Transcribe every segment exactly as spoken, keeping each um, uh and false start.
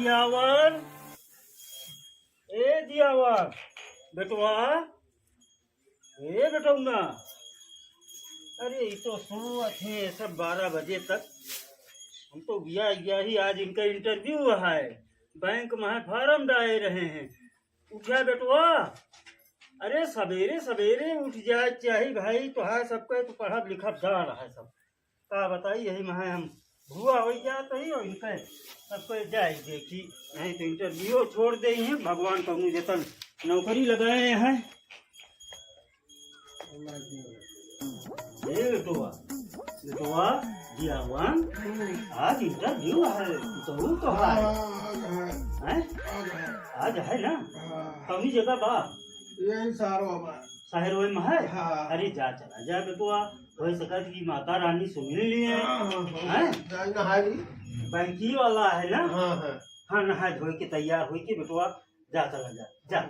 जियावर, ए जियावर, बेटवा, ए बेटौना, अरे, ई तो सोवत है सब बारह बजे तक। हम तो गया, गया ही, आज इनका interview है, बैंक में है, form डाले रहे हैं। उठ जा बेटवा, अरे, सबेरे सबेरे उठ जाए चाही भाई, तोहार सबके तो पढ़ब लिखब जान है सब। का बताई, यही में हम भुआ होइ जात ही और इनके सबके जाए देखी, नहीं तो interview छोड़ देइहैं। भगवान कौनो जतन नौकरी लगाए हैं। ए बेटवा, बेटवा, जियावन, आज interview है, जरूर तो है। हाँ, आज है। हैं? आज है। आज है ना? हाँ। कौनी जगह बा? यही सारो बा। शहर में है? हाँ। अरे जा, चला जा बेटवा, हो सकत कि माता रानी सुन लिए। हाँ, हाँ, हाँ। हैं? जा, नहा ली। बैंकी वाला है ना? हाँ, हाँ। हाँ, नहा धोए के तैयार होई के बेटवा, जा चला जा, जा,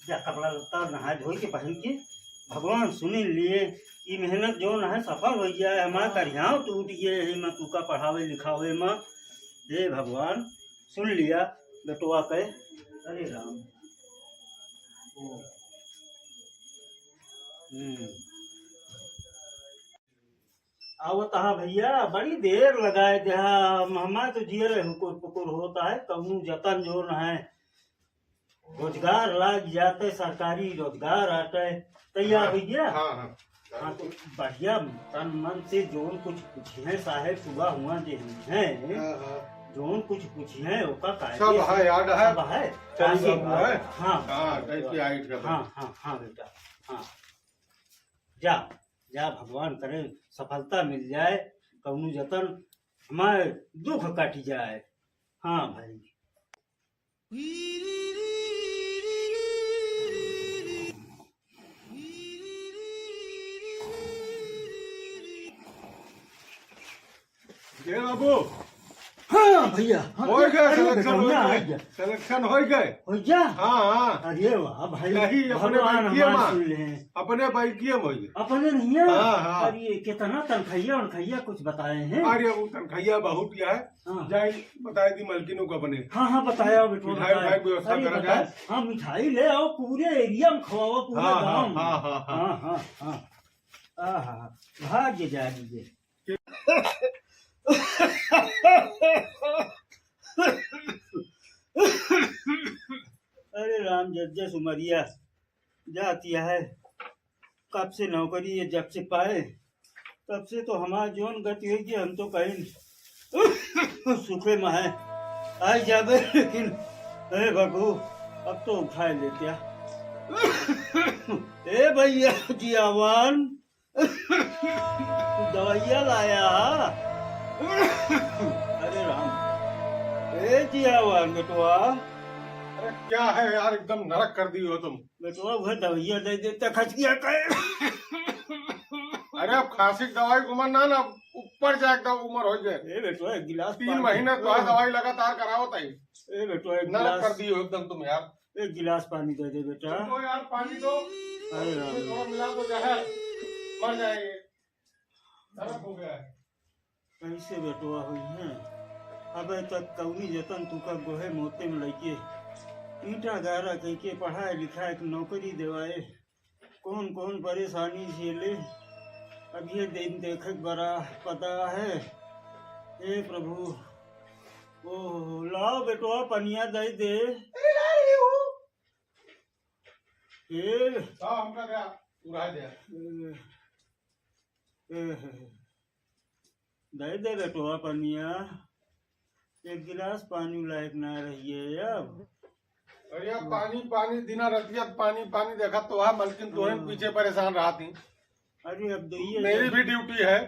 जा, कपड़ा लत्ता नहाए धोए के पहन के भगवान सुन लिए, ई मेहनत जौन है सफल होइ जाए, हमार करिहाव टूट गए यही में तुका पढ़ावे लिखावे में। हे भगवान, सुन लिया बेटवा के। अरे राम। ओ। हम्म। आवत हा भैया, बड़ी देर लगाए देहा, हमार तो जियर हुकुर पुकुर होता है, कौनो जतन जौन है, रोजगार लाग जाते, सरकारी रोजगार आटे, तैयार हाँ, होइ गया। हाँ, हाँ। हाँ, तो बढ़िया तन मन से जौन कुछ पूछिहैं साहेब, सुबह हुआ जे हैं, हाँ, हाँ। जौन कुछ पूछिहैं, ओका कायदे सब से है, याद है। सब है। चल, कायदे सब है। हाँ, हाँ, हाँ, टाइप के आइट का हाँ, हाँ, हाँ, बेटा, हाँ। जा, जा, भगवान करे सफलता मिल जाए, कौनो जतन हमारे दुख कट जाए। हाँ भाई। ए बाबू। हाँ भैया, हाँ। होइ गए, अरे selection बेटा, होइ गए। आ गया। Selection होइ गए। होइ गया? हाँ, हाँ। अरे वाह भाई, नहीं, अपने भगवान बैंकिया हमार में। सुन ले। अपने बैंकिया में होइ गए। अपने नहीं है? हाँ, हाँ। अरे कितना तनखैया वनखैया कुछ बताए हैं? अरे वो तनखैया बहुत क्या है? हाँ। जाई बताए दी मलकिनों को अपने। हाँ, हाँ, बताया बेटवा, मिठाई बताया। उठाई व्यवस्था अरे करा बताया। जाए। हाँ, मिठाई ले आओ, पूरे area में खवाओ, पूरे हाँ, हाँ, गाँव में। हाँ, हाँ, हाँ। हाँ, हाँ, हाँ। आहा, भाग्य जागी जे। अरे राम, जस जस उमरिया जाती है, कब से नौकरी ये जब से पाए, तब से तो हमार जौन गति होइ कि हम तो कहीं सुखे में है, आई जाबे, लेकिन हे भगू, अब तो उठाए लेत्या। ए भैया जियावन, तू दवाइया लाया हा? अरे राम, ए जियावन बेटवा। अरे क्या है यार, एकदम नरक कर दी हो तुम। बेटवा, वह दवाइया दे देता, खच गया कहे। अरे अब खांसी की दवाई उमर ना, ना ऊपर जाए, एकदम उमर होइ जाए। ए बेटवा, एक गिलास तीन पानी महीने तो है, दवाई लगातार करावत है। ए बेटवा, एक नरक गिलास कर दी हो एकदम तुम यार। एक गिलास पानी दे दे बेटा। दो यार, पानी दो। अरे राम। इसमें थोड़ा मिला दो जहर, मर जाएंगे। नरक हो गया है। कैसे बेटवा होइहैं? अबे तक कौनी जतन तुका गोहे मोते में लइके ईंटा गारा कइके पढ़ाए लिखाए के नौकरी देवाए। कौन कौन परेशानी झेले, अब ये दिन देखे के बड़ा पता है। हे प्रभु, ओह, लाओ बेटवा, पनिया दे दे। अरे ला रही हूँ। ए। लाओ, हमका दे, उड़ा दे। ए, ए, दे दे बेटवा पनिया। एक गिलास पानी लायक ना रहिए अब। अरे यार, पानी, पानी, दिना रतिया पानी, पानी देखा तो है, मलकिन तोहन हाँ। पीछे परेशान रहती। अरे अब दइए मेरी जब भी duty है,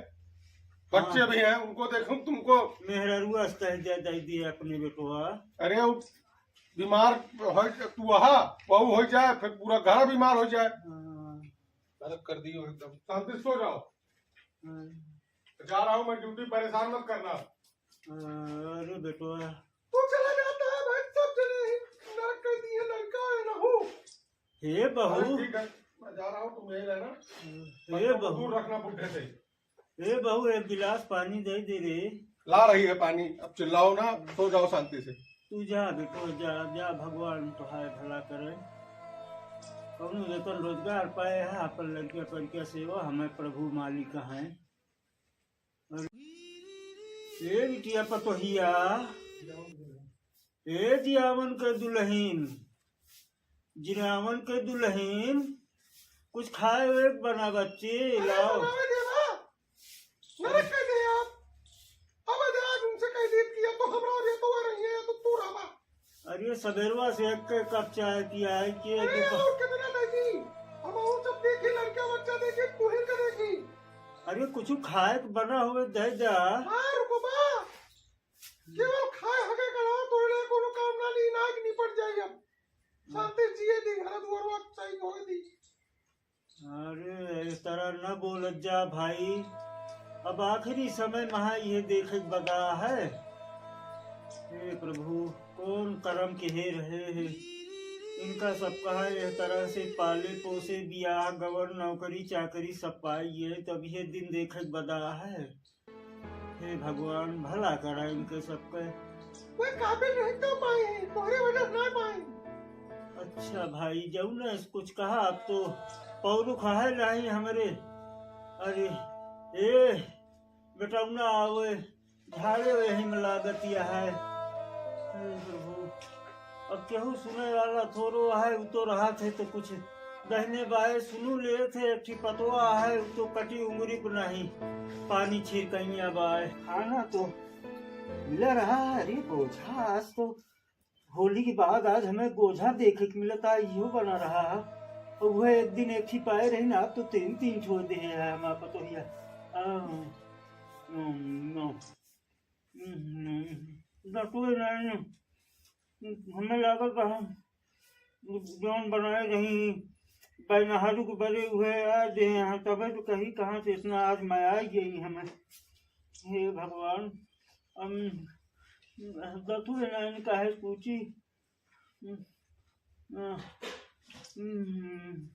बच्चे हाँ। भी हैं, उनको देखूं तुमको। मेहरारू अस्ता है दे, दे दिए अपने बेटवा। अरे वो बीमार हो तू वहा, बहू हो जाए, फिर पूरा घर बीमार हो जाए। हाँ। गलत कर दियो एकदम। शांति से सो जाओ। हाँ। जा रहा हूँ मैं duty, परेशान मत करना। अरे बेटवा। तू चला जाता है भाई, सब जने ही नरक कर दिए, लड़का है ना हूँ। हे बहू। अरे ठीक है, मैं जा रहा हूँ, तुम यही रहना। हे बहू। दूर रखना बुढ़े से। हे बहू, एक गिलास पानी दे दे रे। ला रही है पानी, अब चिल्लाओ ना, सो जाओ शांति से। तू जा बेटो, जा, जा, भगवान तोहार भला करे। कौनो वेतन रोजगार पाए है, अपन लड़किया परिकिया सेवा, हमें प्रभु मालिक हैं। ए बिटिया पतोहिया, ए जियावन के दुलहिन, जियावन के दुलहिन, कुछ खाए हुए बना बच्चे, अरे लाओ। बनावे दे ना, नरक कह दे आप। अब दे आज उनसे कह दे कि या तो हमरा और या तो वह रही है, या तो तू रहा। अरे सवेरवा से एक कप चाय पिया है कि अरे दुपह- और कितना देखी, हम और सब देखी, लड़का बच्चा देखी, तू ही का देखी। अरे कुछ खाए के बना हुए दे जा। हाँ रुको बा, केवल खाए हके करा, तोरे लिए कोनो काम ना ली, ना निपट जाई अब। शांति से जिए दी, घर दुआरवा सही होए दी। अरे, इस तरह न बोलत जा भाई, अब आखिरी समय महा ये देखे के बदा है। हे प्रभु, कौन करम के हे रहे हैं, इनका सब कहा यह तरह से पाले पोसे, बियाह गवर, नौकरी चाकरी सब पाई है, तब ये दिन देखे के बदा है। हे भगवान, भला करा इनके सबके। कोई काबिल नहीं तो पाए, तोहरे वजह ना पाए। अच्छा भाई, जौन है कुछ कहा, अब तो पौरुख है नहीं हमरे। अरे, ए, बेटौना आवे, झाड़े वही में लागत यह है। हे प्रभु, अब केहू सुने वाला थोड़ो है, उ तो रहा थे तो कुछ दहिने बाएं सुनू ले थे, एक ठी पतवा है, उ तो कटी उंगरी को नहीं, पानी छीर कहीं अब आए। खाना तो मिला रहा है, अरे गोझा, आज तो होली के बाद आज हमें गोझा देखे के मिलता है, इहो बना रहा है। और वह एक दिन एक ही पाए रही ना, अब तो तीन तीन छोड़ दे है हमारा पतोहिया। आ, हम्म, हम्म, हम्म, डटुए नहीं, हमें लागल बा हम जौन बनाए रही, बैनहारू के बरे हुए आ दे हैं, तबे तो कहीं कहाँ से इतना आज मैं आई गई हमें। हे भगवान, हम दतुए ना इनका है पूछी। हम्म, हम्म, हम्म,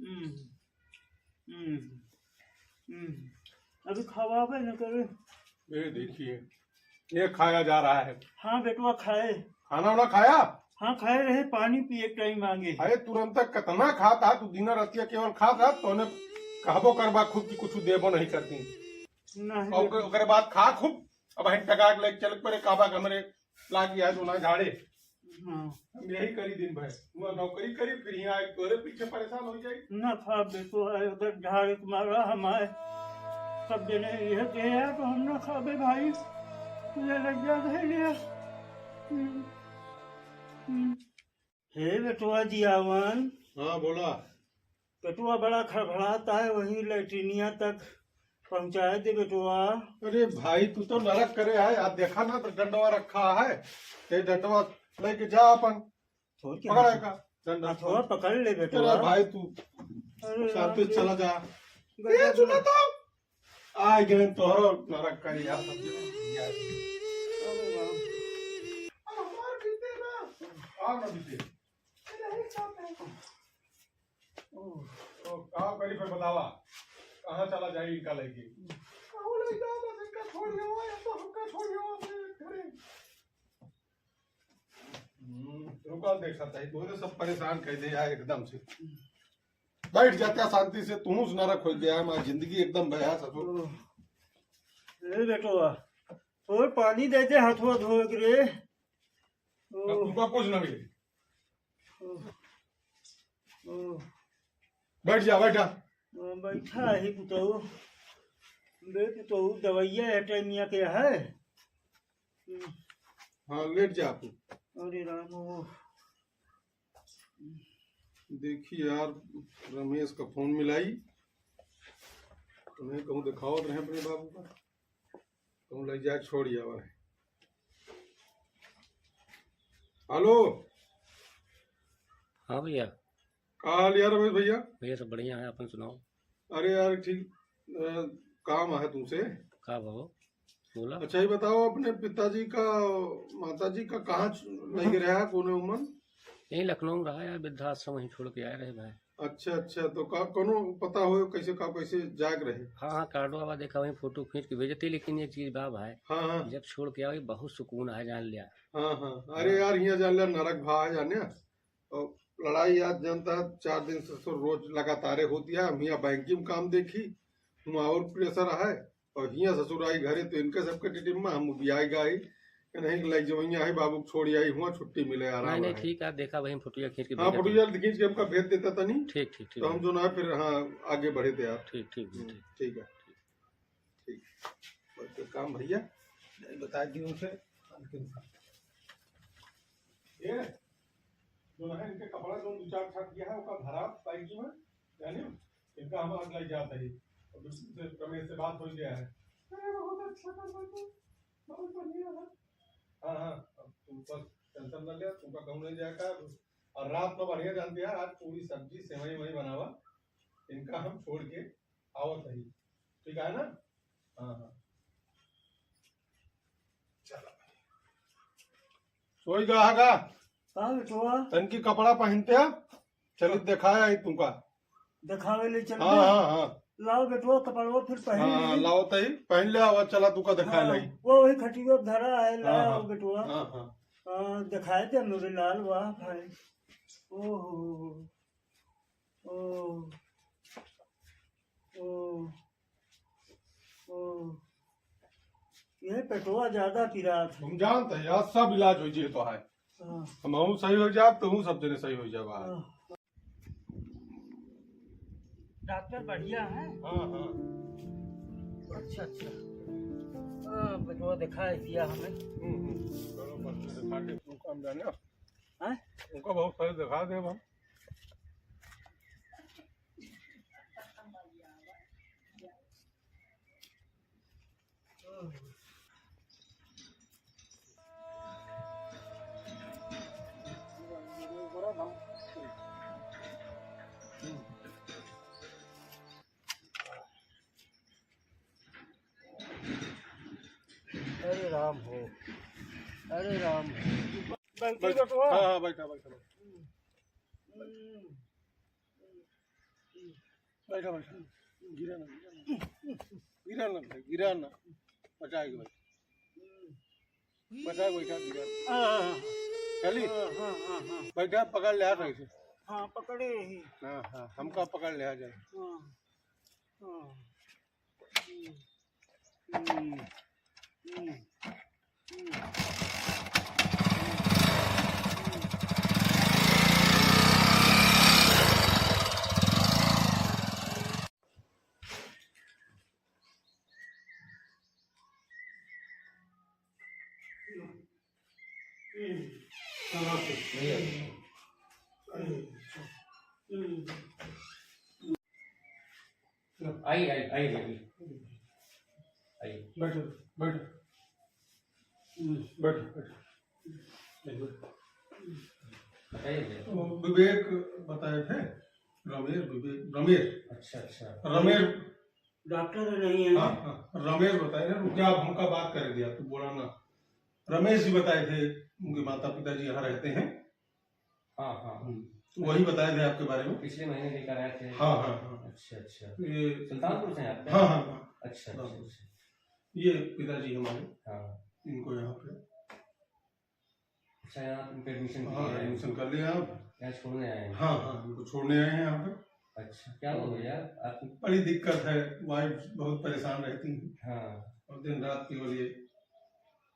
हम्म, हम्म, हम्म। अभी खवाबे न करे। ये देखिए, ये खाया जा रहा है। हाँ बेटवा खाए। खाना वाना खाया? हाँ खाए रहे, पानी पिए टाइम मांगे। अरे तुरंत कितना खाता, तू दिन रतिया केवल खाता, तोने कहबो करबा खुद की कुछ देबो नहीं करती। नहीं और बेटवा। ओकरे बाद खा खूब, अब हम टका के लेके चल पड़े, कहबा के हमरे लाग गया है, तो ना झाड़े। हाँ। हम यही करी दिन भर। वहाँ नौकरी करी, फिर यहाँ आके तोरे पीछे परेशान हो जाई। ना खाबे तो है, अगर झाड़े के मारा हमारे सब जने यह कहे हैं, तो हम ना खाबे भाई। ले लग जा, ले लिया। हम्म, हम्म। हे बेटवा जियावन। हाँ, बोला। बेटवा बड़ा खड़बड़ाता है, वहीं लैट्रिनिया तक पहुँचाए दे बेटवा। अरे भाई, तू तो नरक करे है, आज देखा ना तो डंडवा रखा है, ते डंडवा लेके जा अपन। थोड़ के पकड़ हाथ, का डंडा। हाँ, थोड़ा पकड़ ले बेटवा। अरे भाई, तू अरे शांति राम से चला जा। गजब ये सुना तो। आ गए तोहरो नरक करी यार, सब जगह। अरे राम। अब हमार बीते ना। का ना बीते? तो का करी फिर बतावा, कहाँ चला जाई इनका लेके? कहूँ ले जाओ, बस इनका छोड़ जाओ, या तो हमका छोड़ जाओ अपने घरे। हम्म, रुका, देखा था, तोरे सब परेशान कर दे यार एकदम से। बैठ जाता शांति से, तू नरक हो गया, हमारी जिंदगी एकदम बया ससुर। ए बेटवा, थोड़ पानी दे दे, हाथवा धोए के रे। अब तुमका कुछ ना मिले। ओ, ओ। बैठ जा, बैठा। ओ, बैठा ही पुतऊ। बे पुतऊ, दवाइया है टाइमिया के है। हाँ, लेट जा आप। अरे राम, ओ। देखी यार, रमेश का फोन मिलाई, उन्हें कहूँ दिखावत रहे अपने बाबू का, कहूँ ले जाए छोड़ आवा है। हेलो। हाँ भैया। का हाल यार रमेश भैया? भैया सब बढ़िया है, अपन सुनाओ। अरे यार, ठीक, अ, काम है तुमसे। का भाव? बोला। अच्छा, ये बताओ, अपने पिताजी का, माताजी का कहाँ च-, लेके रहा, कौन उम्र? यहीं लखनऊ में रहा यार, वृद्धाश्रम वहीं छोड़ के आए रहे भाई। अच्छा, अच्छा, तो का, कोनो पता हो कैसे का, कैसे जाए के रहे? हाँ, हाँ, कार्डवा बा, देखा, वहीं फोटो खींच के भेजते, लेकिन एक चीज बा भाई, हाँ, हाँ। जब छोड़ के आओ, बहुत सुकून है, जान लिया। हाँ, हाँ, अरे हाँ। यार, हियाँ जान लिया, नरक भा है, जाने। और लड़ाई आज जानता है, चार दिन से ससुर रोज लगातार होती है, हम हियाँ बैंकिंग में काम देखी, हुआँ और प्रेशर है, और हियाँ ससुर आई घरे तो इनके सबके टिटिम्मा, हम उबियाई गाई कि नहीं, लाइक जवैया है, बाबू को छोड़ी आई हुआँ, छुट्टी मिले, आराम नहीं, नहीं, है। ठीक है, देखा वहीं फोटोया खींच के हाँ, भेजा फोटोया तनी। खींच के हमका भेज देता तनी। ठीक, ठीक, ठीक तो हम है। जो ना फिर, हाँ, आगे बढ़े थे यार। ठीक, ठीक, हम्म, ठीक। ठीक है। ठीक। बस तो काम भैया, नहीं बता दियो उसे। ये जो है इनके कपड़ा जो दो चार छाट किया है, ओका धरा साइड में, जाने इनका हम आज लाई जात है। और दूसरे से, रमेश से बात हो गया है। अरे बहुत अच्छा कर रहे थे, बहुत बढ़िया है। हाँ, हाँ, अब तुम बस टेंशन न ले, तुमका कहूँ नहीं जाएगा। और रात में बढ़िया जानती है, आज पूरी सब्जी सेवई वही बनावा, इनका हम छोड़ के आवत ही, ठीक है ना? हाँ, हाँ। चलो। सोई गा, हाँ गा। का बेटवा? तनकी कपड़ा पहनते हैं, चलित देखाया ही तुमका। देखावे ले चल हाँ, दे। हाँ, हाँ। लाओ बेटवा, कपड़वा फिर पहन हाँ, ली। लाओ तई, पहन ले, आवा, चला, तुमका देखाए हाँ, लाई। वो वही खटिया धरा है, हाँ, लाओ हाँ। बेटवा। हाँ, हाँ। हाँ, देखाए दे मेरे लाल, वाह भाई। ओहो, ओ, ओ, ओ। ये पेटवा ज्यादा पिरात है। हम जानते हैं यार, सब इलाज हो जाए तो है। हाँ। हम, हम सही हो जाए तो हम सब जने सही हो जाए। हाँ। डॉक्टर बढ़िया है? हाँ, हाँ। अच्छा, अच्छा। हाँ, बेटवा दिखा दिया हमें। हम्म, हम्म। चलो, बस दिखा के तुमको हम जाने। हैं? उनका बहुत सारे दिखा दे हम। अरे राम हो, अरे राम हो। बैठ, बैठ। हाँ, हाँ, बैठा, बैठा, बैठा। हम्म। बैठा, बैठा। गिरा ना, गिरा ना। गिरा ना भाई, गिरा ना। बचा के बैठा। बचा के बैठा, गिरा। हाँ, हाँ, हाँ। चली? हाँ, हाँ, हाँ, हाँ। बैठा, पकड़ ले हाथ ऐसे। हाँ, पकड़े ही। हाँ, हाँ, हमका पकड़ ले आ जाए। हाँ, हाँ। हम्म। हम्म। हम्म। आइए, आइए, आइए, आइए। आइए। बैठो, बैठो। हम्म, बैठो, बैठो। बैठो। बताइए भैया। तो विवेक बताए थे, रमेश, विवेक, रमेश। अच्छा, अच्छा। रमेश। डॉक्टर नहीं है। हाँ, हाँ, रमेश बताए थे, रुक जा, अब हमका बात करे दिया, तू बोला ना। रमेश जी बताए थे, उनके माता पिता जी यहाँ रहते हैं। हाँ, हाँ। हम्म, तो वही बताए थे आपके बारे में। पिछले महीने लेकर आए थे। हाँ, हाँ, हाँ। अच्छा, अच्छा। ये सुल्तानपुर से हैं आप? हाँ, हाँ, हाँ। अच्छा, अच्छा, हाँ। अच्छा। ये पिताजी हमारे, हाँ। इनको यहाँ पे अच्छा, यहाँ आप इनका एडमिशन हाँ, किए हैं? एडमिशन कर लिया आप। यहाँ छोड़ने आए हैं? हाँ, हाँ, इनको छोड़ने आए हैं यहाँ पे। अच्छा, क्या हो गया? आपकी बड़ी दिक्कत है, वाइफ बहुत परेशान रहती है। हाँ। और दिन रात केवल ये,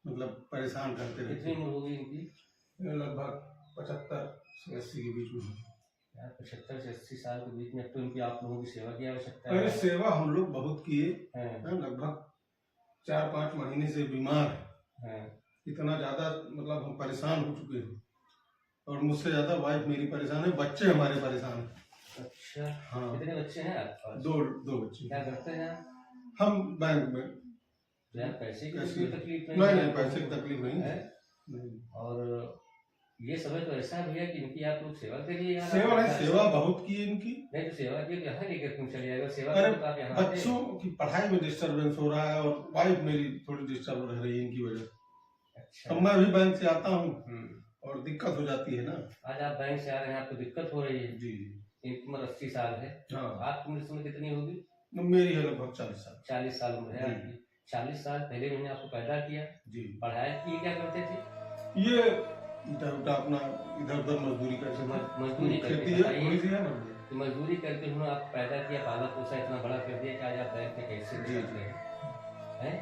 मतलब, परेशान करते रहते हैं। कितनी उम्र होगी इनकी? ये लगभग पचहत्तर से अस्सी के बीच में। यार, पचहत्तर से अस्सी साल के बीच में अब तो इनकी आप लोगों की सेवा की आवश्यकता है। अरे, सेवा हम लोग बहुत किए हैं, लगभग चार पाँच महीने से बीमार है। हाँ। इतना ज्यादा, मतलब, हम परेशान हो चुके हैं और मुझसे ज्यादा वाइफ मेरी परेशान है, बच्चे हमारे परेशान हैं। अच्छा, हाँ। कितने बच्चे हैं आपके पास? दो, दो बच्चे। क्या करते हैं आप? हम बैंक में। तो यार, पैसे की कोई तकलीफ नहीं है? नहीं, पैसे की तकलीफ नहीं है। और ये समय तो ऐसा है भैया कि इनकी आप लोग सेवा करिए यार। सेवा नहीं, सेवा बहुत की है इनकी। नहीं तो सेवा के लिए यहाँ लेकर क्यों चले जाएगा? सेवा अरे, तो आप यहाँ बच्चों की पढ़ाई में डिस्टरबेंस हो रहा है और वाइफ मेरी थोड़ी डिस्टर्ब रह रही है इनकी वजह से। अच्छा। तो मैं भी बैंक से आता हूँ हम्म। और दिक्कत हो जाती है ना। आज आप बैंक से आ रहे हैं, आपको दिक्कत हो रही है। जी, जी। इनकी उम्र अस्सी साल है। हाँ। आपकी उम्र इस समय कितनी होगी? मेरी है लगभग चालीस साल। चालीस साल उम्र है जी। आपकी। चालीस साल पहले उन्होंने आपको पैदा किया, जी। पढ़ाया, ये क्या करते थे? ये इधर उधर अपना, इधर उधर मजदूरी करते थे। मज-, मजदूरी करते खेती थे, है, बताइए। थोड़ी सी है मजदूरी। कि मजदूरी करके उन्होंने आपको पैदा किया, पाला पोसा, इतना बड़ा कर दिया कि आज आप बैंक में कैशियर जी, बैठे जी। हैं। हैं?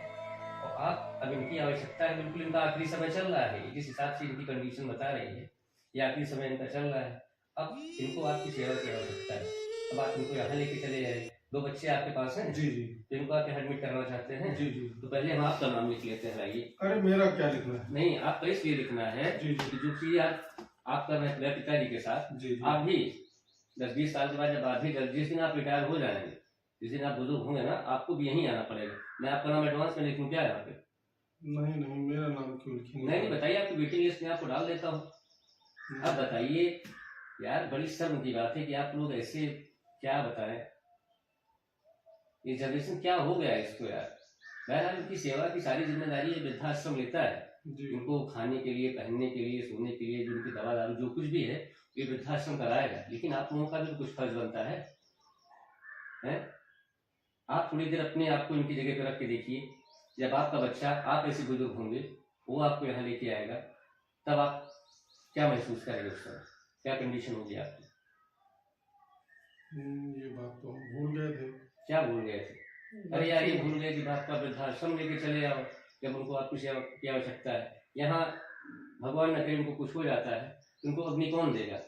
और आप, अब इनकी आवश्यकता है, बिल्कुल इनका आखिरी समय चल रहा है, जिस हिसाब से इनकी कंडीशन बता रही है, ये आखिरी समय इनका चल रहा है। अब इनको आपकी सेवा की आवश्यकता है। अब आप इनको यहाँ लेके चले आए, दो बच्चे आपके पास हैं, जी, जी। तो इनको आप यहाँ एडमिट करना चाहते हैं, जी, जी। तो पहले हम आपका नाम लिख लेते हैं, आइए। अरे, मेरा क्या लिखना है? नहीं, आपका इसलिए लिखना है जी, जी। कि जो चीज़ आप, आप कर रहे हैं अपने पिताजी के साथ, जी, जी। आप भी दस बीस साल के बाद जब आप भी, जिस दिन आप रिटायर हो जाएंगे, जिस दिन आप बुजुर्ग होंगे ना, आपको भी यहीं आना पड़ेगा। मैं आपका नाम एडवांस में लिख लूँ क्या यहाँ पे? नहीं, नहीं, मेरा नाम क्यों लिखेंगे? नहीं, नहीं, बताइए, आपकी वेटिंग लिस्ट में आपको डाल देता हूँ। नहीं। आप बताइए यार, बड़ी शर्म की बात है कि आप लोग ऐसे, क्या बताएं, ये जनरेशन क्या हो गया है इसको यार। बहरहाल, उनकी सेवा की सारी जिम्मेदारी ये वृद्धाश्रम लेता है। जी। उनको खाने के लिए, पहनने के लिए, सोने के लिए, जो उनकी दवा दारू, जो कुछ भी है, ये वृद्धाश्रम कराएगा। लेकिन आप लोगों का भी तो कुछ फर्ज बनता है, हैं? आप थोड़ी देर अपने आप को इनकी जगह पे रख के देखिए। जब आपका बच्चा, आप ऐसे बुजुर्ग होंगे, वो आपको यहाँ लेके आएगा, तब आप क्या महसूस करेंगे उस समय? क्या कंडीशन होगी आपकी? हम्म, ये बात तो हम भूल गए थे। क्या भूल गए थे? अरे यार, ये भूल गए कि आपका वृद्धाश्रम लेके चले आओ, जब उनको आपकी सेवा की आवश्यकता है। यहाँ भगवान न करे उनको कुछ हो जाता है, तो उनको अग्नि कौन देगा?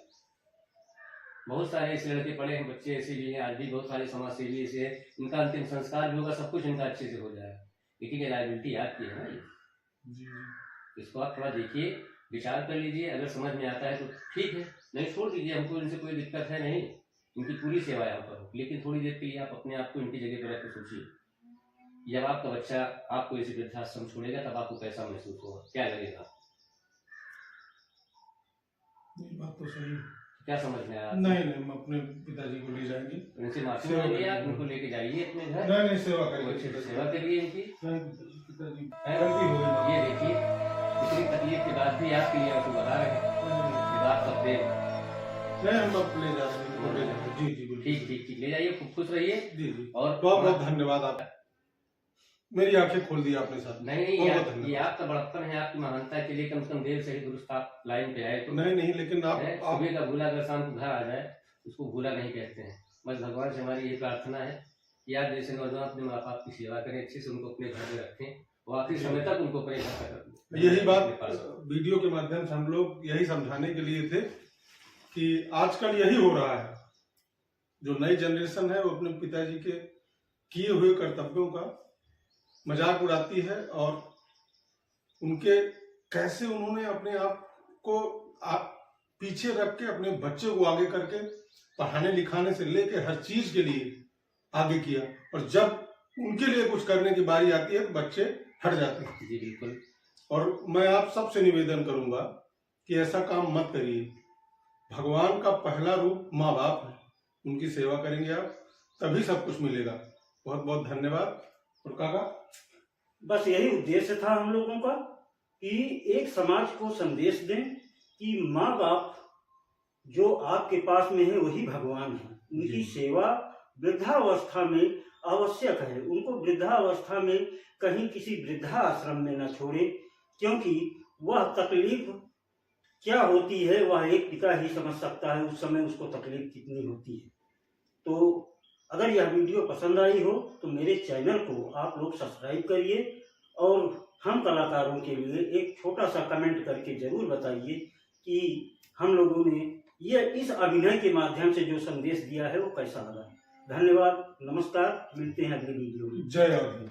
बहुत सारे ऐसे लड़के पड़े हैं, बच्चे ऐसे भी हैं, आज भी बहुत सारे समाज सेवी ऐसे हैं, इनका अंतिम संस्कार भी होगा, सब कुछ इनका अच्छे से हो जाएगा, लेकिन ये लायबिलिटी आपकी है ना ये। जी, जी। इसको आप थोड़ा देखिए, विचार कर लीजिए, अगर समझ में आता है तो ठीक है, नहीं छोड़ दीजिए, हमको इनसे कोई दिक्कत है नहीं, इनकी पूरी सेवा यहाँ पर हो, लेकिन थोड़ी देर के लिए आप अपने आप को इनकी जगह पर रख के सोचिए, जब आपका बच्चा आपको इसी वृद्धाश्रम छोड़ेगा तब आपको कैसा महसूस होगा, क्या लगेगा? ये बात तो सही है। क्या समझ में आया आपको? नहीं, नहीं, हम अपने पिताजी को ले जाएंगे। उनसे माफी सेवा मांगिए आप, करेंगे। उनको लेके जाइए अपने घर। नहीं, नहीं, सेवा करेंगे। अच्छे से सेवा करिए इनकी। नहीं, पिताजी, हैं? गलती हो गई। ये देखिए, इतनी तकलीफ के बाद भी आपके लिए आंसू बहा रहे हैं। नहीं, नहीं। ये बात का प्रेम। नहीं, हम अब ले जा रहे हैं, उनको ले जाएंगे। जी, जी, बिल्कुल। ठीक, ठीक, ठीक, ले जाइए, खूब खुश रहिए। जी, जी। और बहुत, बहुत धन्यवाद आपका। मेरी आंखें खोल दी आपने सर। नहीं, नहीं, बहुत, ये बहुत आप, धन्यवाद। ये आपका बड़प्पन है, आपकी महानता के लिए कम से कम देर से ही दुरुस्त आप लाइन पे आए तो। नहीं, नहीं, लेकिन आप, हैं, आप सुबह का भूला अगर शाम को घर आ जाए, उसको भूला नहीं कहते हैं। बस भगवान से हमारी ये प्रार्थना है कि आप जैसे नौजवान अपने माँ बाप की सेवा करें, अच्छे से उनको अपने घर में रखें, वो आखिरी जी। समय तक उनको अपने घर तक रखें। यही बात अपने पास। वीडियो के माध्यम से हम लोग यही समझाने के लिए थे कि आजकल यही हो रहा है। जो नई जनरेशन है, वो अपने पिताजी के किए हुए कर्तव्यों का मजाक उड़ाती है और उनके, कैसे उन्होंने अपने आप को आ-, पीछे रख के अपने बच्चों को आगे करके पढ़ाने लिखाने से लेके हर चीज के लिए आगे किया, और जब उनके लिए कुछ करने की बारी आती है तो बच्चे हट जाते हैं। जी, बिल्कुल। और मैं आप सबसे निवेदन करूंगा कि ऐसा काम मत करिए। भगवान का पहला रूप माँ बाप है, उनकी सेवा करेंगे आप, तभी सब कुछ मिलेगा। बहुत बहुत धन्यवाद। और काका? बस यही उद्देश्य था हम लोगों का कि एक समाज को संदेश दें कि माँ बाप जो आपके पास में है वही भगवान है। उनकी जी। सेवा वृद्धावस्था में आवश्यक है। उनको वृद्धावस्था में कहीं किसी वृद्धाश्रम में न छोड़े, क्योंकि वह तकलीफ क्या होती है, वह एक पिता ही समझ सकता है, उस समय उसको तकलीफ कितनी होती है। तो अगर यह वीडियो पसंद आई हो तो मेरे चैनल को आप लोग सब्सक्राइब करिए और हम कलाकारों के लिए एक छोटा सा कमेंट करके जरूर बताइए कि हम लोगों ने ये इस अभिनय के माध्यम से जो संदेश दिया है वो कैसा लगा। धन्यवाद, नमस्कार, मिलते हैं अगली वीडियो में। जय आदि।